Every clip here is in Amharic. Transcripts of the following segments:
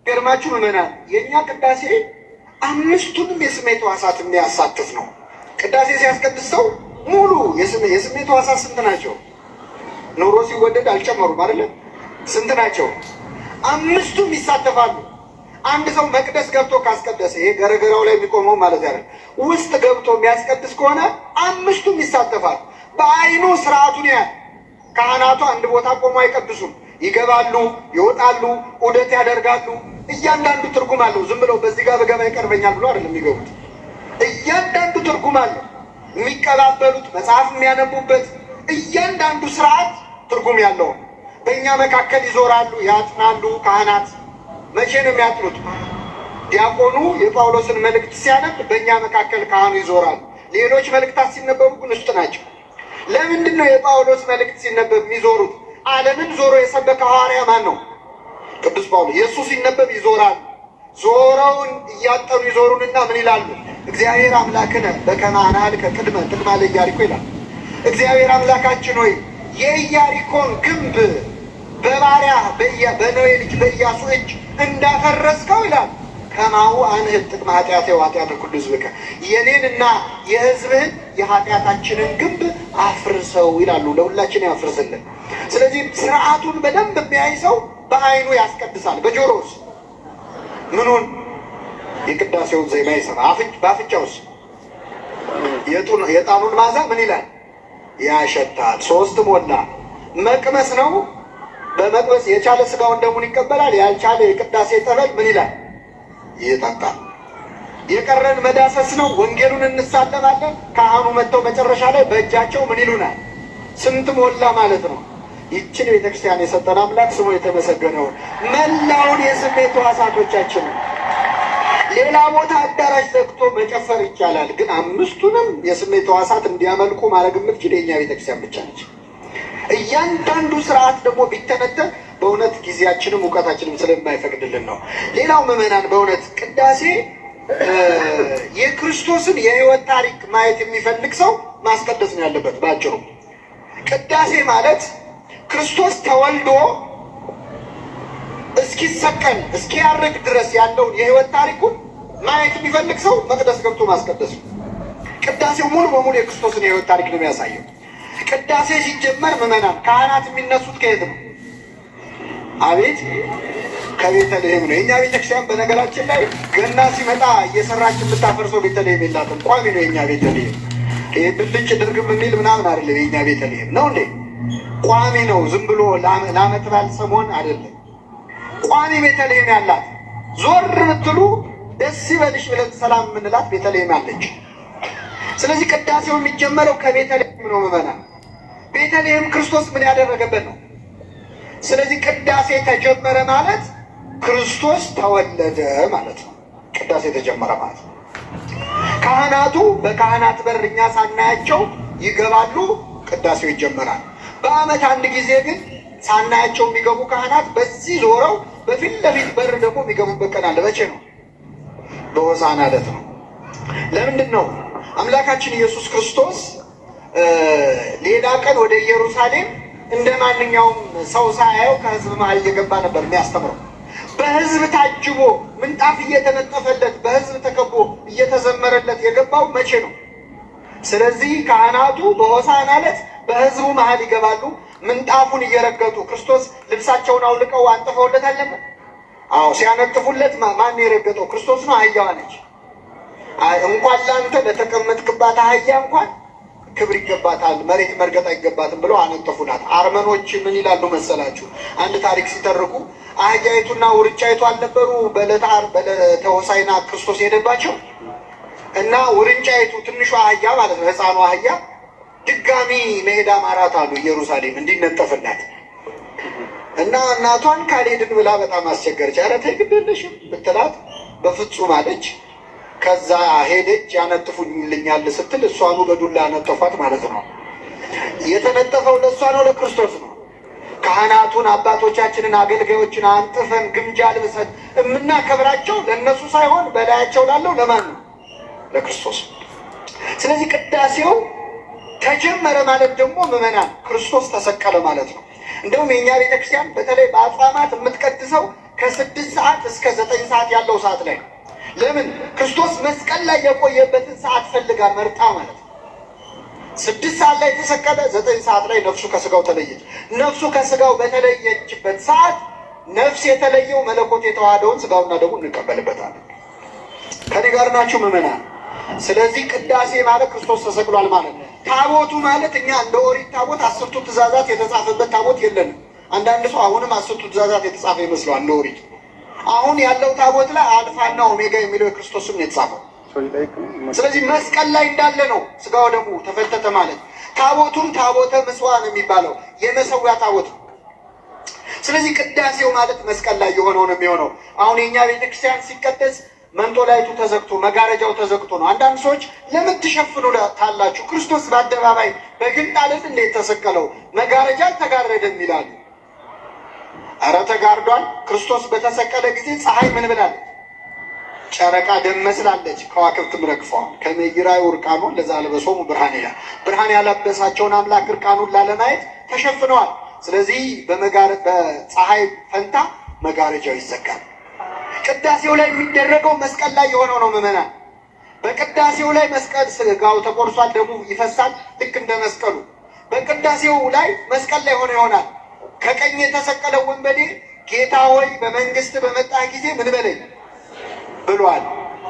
ገርማችሁ ምዕመናን፣ የእኛ ቅዳሴ አምስቱንም የስሜት ሕዋሳት የሚያሳትፍ ነው። ቅዳሴ ሲያስቀድስ ሰው ሙሉ የስሜት ሕዋሳት ስንት ናቸው? ኑሮ ሲወደድ አልጨመሩም አይደለ? ስንት ናቸው? አምስቱም ይሳተፋሉ። አንድ ሰው መቅደስ ገብቶ ካስቀደሰ፣ ይሄ ገረገራው ላይ የሚቆመው ማለት ያለ ውስጥ ገብቶ የሚያስቀድስ ከሆነ አምስቱም ይሳተፋል። በአይኑ ስርዓቱን ያያል። ካህናቱ አንድ ቦታ ቆሞ አይቀድሱም። ይገባሉ፣ ይወጣሉ፣ ዑደት ያደርጋሉ። እያንዳንዱ ትርጉም አለው። ዝም ብለው በዚህ ጋር በገባ ይቀርበኛል ብሎ አይደለም የሚገቡት። እያንዳንዱ ትርጉም አለው። የሚቀባበሉት መጽሐፍ የሚያነቡበት እያንዳንዱ ስርዓት ትርጉም ያለው። በእኛ መካከል ይዞራሉ፣ ያጥናሉ። ካህናት መቼ ነው የሚያጥኑት? ዲያቆኑ የጳውሎስን መልእክት ሲያነብ በእኛ መካከል ካህኑ ይዞራሉ። ሌሎች መልእክታት ሲነበቡ ግን ውስጥ ናቸው። ለምንድን ነው የጳውሎስ መልእክት ሲነበብ የሚዞሩት? ዓለምን ዞሮ የሰበከ ሐዋርያ ማን ነው? ቅዱስ ጳውሎስ። የእሱ ሲነበብ ይዞራሉ። ዞረውን እያጠኑ ይዞሩንና ምን ይላሉ? እግዚአብሔር አምላክነ በከመ አናልከ ቅድመ ጥቅማ ለኢያሪኮ ይላል። እግዚአብሔር አምላካችን ሆይ፣ የኢያሪኮን ግንብ በባሪያ በነዌ ልጅ በኢያሱ እጅ እንዳፈረስከው ይላል፣ ከማሁ አንህል ጥቅመ ኃጢአቴ ወኃጢአተ ኩሉ ሕዝብከ፣ የኔንና የሕዝብህን የኃጢአታችንን ግንብ አፍርሰው ይላሉ። ለሁላችን ያፍርስልን። ስለዚህ ስርዓቱን በደንብ የሚያይ ሰው በአይኑ ያስቀድሳል። በጆሮውስ ምኑን? የቅዳሴውን ዜማ ይሰማ። በአፍንጫውስ የዕጣኑን መዓዛ ምን ይላል? ያሸታል። ሶስት ሞላ። መቅመስ ነው። በመቅመስ የቻለ ስጋውን ደሙን ይቀበላል። ያልቻለ የቅዳሴ ጠበል ምን ይላል? ይጠጣል። የቀረን መዳሰስ ነው። ወንጌሉን እንሳለማለን። ካህኑ መጥተው መጨረሻ ላይ በእጃቸው ምን ይሉናል? ስንት ሞላ ማለት ነው። ይችን ቤተክርስቲያን የሰጠን አምላክ ስሙ የተመሰገነውን መላውን የስሜት ሕዋሳቶቻችንን ሌላ ቦታ አዳራሽ ዘግቶ መጨፈር ይቻላል፣ ግን አምስቱንም የስሜት ሕዋሳት እንዲያመልኩ ማድረግ የምትችል የእኛ ቤተክርስቲያን ብቻ ነች። እያንዳንዱ ስርዓት ደግሞ ቢተነተን በእውነት ጊዜያችንም እውቀታችንም ስለማይፈቅድልን ነው። ሌላው ምዕመናን፣ በእውነት ቅዳሴ የክርስቶስን የሕይወት ታሪክ ማየት የሚፈልግ ሰው ማስቀደስ ነው ያለበት። በአጭሩ ቅዳሴ ማለት ክርስቶስ ተወልዶ እስኪሰቀል እስኪያርግ ድረስ ያለውን የሕይወት ታሪኩን ማየት የሚፈልግ ሰው መቅደስ ገብቶ ማስቀደስ ነው። ቅዳሴው ሙሉ በሙሉ የክርስቶስን የሕይወት ታሪክ ነው የሚያሳየው። ቅዳሴ ሲጀመር ምዕመናን፣ ካህናት የሚነሱት ከየት ነው? አቤት፣ ከቤተልሔም ነው። የእኛ ቤተክርስቲያን በነገራችን ላይ ገና ሲመጣ እየሰራች የምታፈርሰው ቤተልሔም የላትም። ቋሚ ነው የእኛ ቤተልሔም። ይሄ ብልጭ ድርግም የሚል ምናምን አይደለም። የእኛ ቤተልሔም ነው እንዴ? ቋሚ ነው። ዝም ብሎ ለዓመት በዓል ሰሞን አይደለም። ቋሚ ቤተልሔም ያላት፣ ዞር ብትሉ ደስ ይበልሽ ብለን ሰላም የምንላት ቤተልሔም አለች። ስለዚህ ቅዳሴው የሚጀመረው ከቤተልሔም ነው ምዕመናን። ቤተልሔም ክርስቶስ ምን ያደረገበት ነው? ስለዚህ ቅዳሴ ተጀመረ ማለት ክርስቶስ ተወለደ ማለት ነው። ቅዳሴ ተጀመረ ማለት ነው። ካህናቱ በካህናት በር እኛ ሳናያቸው ይገባሉ፣ ቅዳሴው ይጀመራል። በዓመት አንድ ጊዜ ግን ሳናያቸው የሚገቡ ካህናት በዚህ ዞረው በፊት ለፊት በር ደግሞ የሚገቡበት ቀን አለ። መቼ ነው? በሆሳዕና ዕለት ነው። ለምንድን ነው? አምላካችን ኢየሱስ ክርስቶስ ሌላ ቀን ወደ ኢየሩሳሌም እንደ ማንኛውም ሰው ሳያየው ከሕዝብ መሀል እየገባ ነበር የሚያስተምረው። በሕዝብ ታጅቦ፣ ምንጣፍ እየተነጠፈለት፣ በሕዝብ ተከቦ እየተዘመረለት የገባው መቼ ነው? ስለዚህ ካህናቱ በሆሳዕና ዕለት በሕዝቡ መሀል ይገባሉ፣ ምንጣፉን እየረገጡ። ክርስቶስ ልብሳቸውን አውልቀው አንጥፈውለት አለበት። አዎ፣ ሲያነጥፉለት ማን የረገጠው? ክርስቶስ ነው? አህያዋ ነች? እንኳን ለአንተ ለተቀመጥክባት አህያ እንኳን ክብር ይገባታል፣ መሬት መርገጥ አይገባትም ብለው አነጠፉላት። አርመኖች ምን ይላሉ መሰላችሁ? አንድ ታሪክ ሲተርኩ አህያይቱና ውርንጫይቱ አልነበሩ በዕለተ ዓርብ፣ በዕለተ ሆሳዕና ክርስቶስ ሄደባቸው እና ውርንጫይቱ፣ ትንሿ አህያ ማለት ነው፣ ህፃኗ አህያ ድጋሚ መሄድ አማራት አሉ ኢየሩሳሌም እንዲነጠፍላት። እና እናቷን ካልሄድን ብላ በጣም አስቸገረች። ኧረ ተይ ግድ የለሽም ብትላት በፍጹም አለች። ከዛ ሄደች። ያነጥፉልኛል ስትል እሷኑ በዱላ አነጠፏት ማለት ነው። የተነጠፈው ለእሷ ነው ለክርስቶስ ነው? ካህናቱን፣ አባቶቻችንን፣ አገልጋዮችን አንጥፈን ግምጃ ልብሰን የምናከብራቸው ለእነሱ ሳይሆን በላያቸው ላለው ለማን ነው? ለክርስቶስ። ስለዚህ ቅዳሴው ተጀመረ ማለት ደግሞ ምዕመናን፣ ክርስቶስ ተሰቀለ ማለት ነው። እንደውም የእኛ ቤተክርስቲያን በተለይ በአጽዋማት የምትቀድሰው ከ6 ሰዓት እስከ 9 ሰዓት ያለው ሰዓት ላይ ነው። ለምን? ክርስቶስ መስቀል ላይ የቆየበትን ሰዓት ፈልጋ መርጣ ማለት ነው። 6 ሰዓት ላይ ተሰቀለ። 9 ሰዓት ላይ ነፍሱ ከስጋው ተለየች። ነፍሱ ከስጋው በተለየችበት ሰዓት ነፍስ የተለየው መለኮት የተዋህደውን ስጋውና ደሙን እንቀበልበታለን። ከኔ ጋር ናችሁ ምዕመናን? ስለዚህ ቅዳሴ ማለት ክርስቶስ ተሰቅሏል ማለት ነው። ታቦቱ ማለት እኛ እንደ ኦሪት ታቦት አስርቱ ትእዛዛት የተጻፈበት ታቦት የለንም። አንዳንድ ሰው አሁንም አስርቱ ትእዛዛት የተጻፈ ይመስለዋል እንደ ኦሪቱ። አሁን ያለው ታቦት ላይ አልፋና ኦሜጋ የሚለው የክርስቶስ ስም ነው የተጻፈው። ስለዚህ መስቀል ላይ እንዳለ ነው ስጋው ደሙ ተፈተተ ማለት። ታቦቱም ታቦተ ምጽዋ ነው የሚባለው፣ የመሰዊያ ታቦት ነው። ስለዚህ ቅዳሴው ማለት መስቀል ላይ የሆነው ነው የሚሆነው። አሁን የእኛ ቤተክርስቲያን ሲቀደስ መንጦላይቱ ተዘግቶ መጋረጃው ተዘግቶ ነው። አንዳንድ ሰዎች ለምን ትሸፍኑ ታላችሁ? ክርስቶስ በአደባባይ በግልጥ አይደል እንዴ የተሰቀለው? መጋረጃ አልተጋረደም ይላሉ። ኧረ ተጋርዷል። ክርስቶስ በተሰቀለ ጊዜ ፀሐይ ምን ብላለች? ጨረቃ ደም መስላለች፣ ከዋክብትም ረግፈዋል። ከመ ይርአዩ ዕርቃኖ ለዘአልበሶሙ ብርሃን ይላል። ብርሃን ያለበሳቸውን አምላክ እርቃኑን ላለማየት ተሸፍነዋል። ስለዚህ በፀሐይ ፈንታ መጋረጃው ይዘጋል። ቅዳሴው ላይ የሚደረገው መስቀል ላይ የሆነው ነው። ምዕመናን፣ በቅዳሴው ላይ መስቀል ስጋው ተቆርሷል፣ ደሙ ይፈሳል። ልክ እንደ መስቀሉ በቅዳሴው ላይ መስቀል ላይ ሆነ ይሆናል። ከቀኝ የተሰቀለው ወንበዴ ጌታ ሆይ በመንግስት በመጣህ ጊዜ ምን በለኝ ብሏል።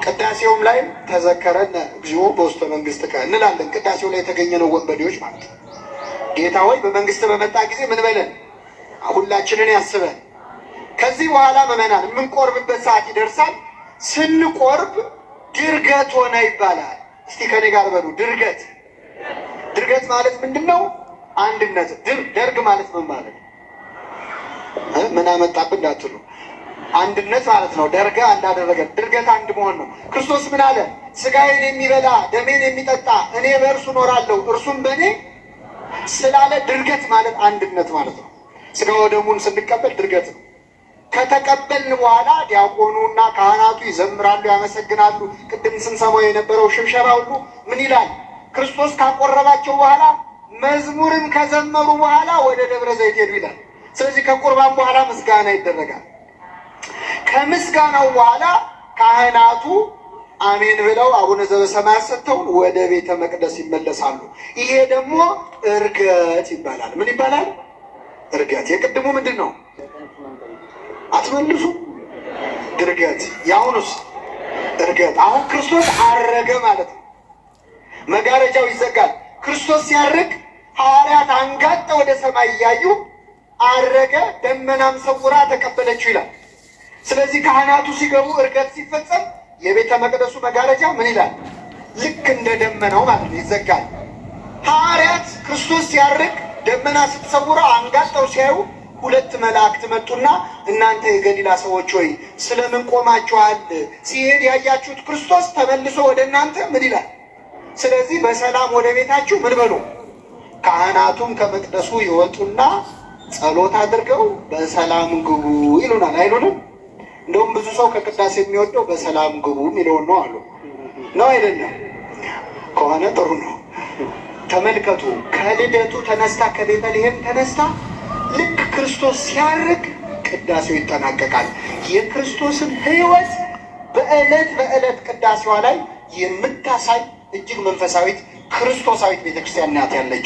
ቅዳሴውም ላይ ተዘከረነ እግዚኦ በውስተ መንግስትከ እንላለን። ቅዳሴው ላይ የተገኘነው ወንበዴዎች ማለት ነው። ጌታ ሆይ በመንግስት በመጣ ጊዜ ምን በለን፣ ሁላችንን ያስበን። ከዚህ በኋላ ምዕመናን የምንቆርብበት ሰዓት ይደርሳል። ስንቆርብ ድርገት ሆነ ይባላል። እስቲ ከኔ ጋር በሉ ድርገት። ድርገት ማለት ምንድን ነው? አንድነት። ደርግ ማለት ምን ማለት ነው? ምን አመጣብን እንዳትሉ፣ አንድነት ማለት ነው። ደርገ አንዳደረገ ድርገት አንድ መሆን ነው። ክርስቶስ ምን አለ? ስጋዬን የሚበላ ደሜን የሚጠጣ እኔ በእርሱ እኖራለሁ እርሱም በእኔ ስላለ ድርገት ማለት አንድነት ማለት ነው። ስጋ ወደሙን ስንቀበል ድርገት ነው። ከተቀበልን በኋላ ዲያቆኑና ካህናቱ ይዘምራሉ፣ ያመሰግናሉ። ቅድም ስንሰማው የነበረው ሽብሸባ ሁሉ ምን ይላል? ክርስቶስ ካቆረባቸው በኋላ መዝሙርም ከዘመሩ በኋላ ወደ ደብረ ዘይት ሄዱ ይላል። ስለዚህ ከቁርባን በኋላ ምስጋና ይደረጋል። ከምስጋናው በኋላ ካህናቱ አሜን ብለው አቡነ ዘበሰማያት ሰጥተውን ወደ ቤተ መቅደስ ይመለሳሉ። ይሄ ደግሞ እርገት ይባላል። ምን ይባላል? እርገት። የቅድሙ ምንድን ነው? አትመልሱ። ድርገት። የአሁኑስ እርገት። አሁን ክርስቶስ አረገ ማለት ነው። መጋረጃው ይዘጋል። ክርስቶስ ሲያርግ ሐዋርያት አንጋጠው ወደ ሰማይ እያዩ አረገ፣ ደመናም ሰውራ ተቀበለችው ይላል። ስለዚህ ካህናቱ ሲገቡ እርገት ሲፈጸም የቤተ መቅደሱ መጋረጃ ምን ይላል? ልክ እንደ ደመናው ማለት ነው፣ ይዘጋል። ሐዋርያት ክርስቶስ ሲያርግ ደመና ስትሰውረው አንጋጠው ሲያዩ ሁለት መላእክት መጡና እናንተ የገሊላ ሰዎች ሆይ ስለምን ቆማችኋል? ሲሄድ ያያችሁት ክርስቶስ ተመልሶ ወደ እናንተ ምን ይላል? ስለዚህ በሰላም ወደ ቤታችሁ ምን በሉ። ካህናቱም ከመቅደሱ ይወጡና ጸሎት አድርገው በሰላም ግቡ ይሉናል። አይሉንም? እንደውም ብዙ ሰው ከቅዳሴ የሚወደው በሰላም ግቡ የሚለውን ነው አሉ። ነው አይደለም? ከሆነ ጥሩ ነው። ተመልከቱ፣ ከልደቱ ተነስታ ከቤተልሔም ተነስታ ልክ ክርስቶስ ሲያርግ ቅዳሴው ይጠናቀቃል። የክርስቶስን ሕይወት በዕለት በዕለት ቅዳሴዋ ላይ የምታሳይ እጅግ መንፈሳዊት ክርስቶሳዊት ቤተክርስቲያን ናት ያለችን።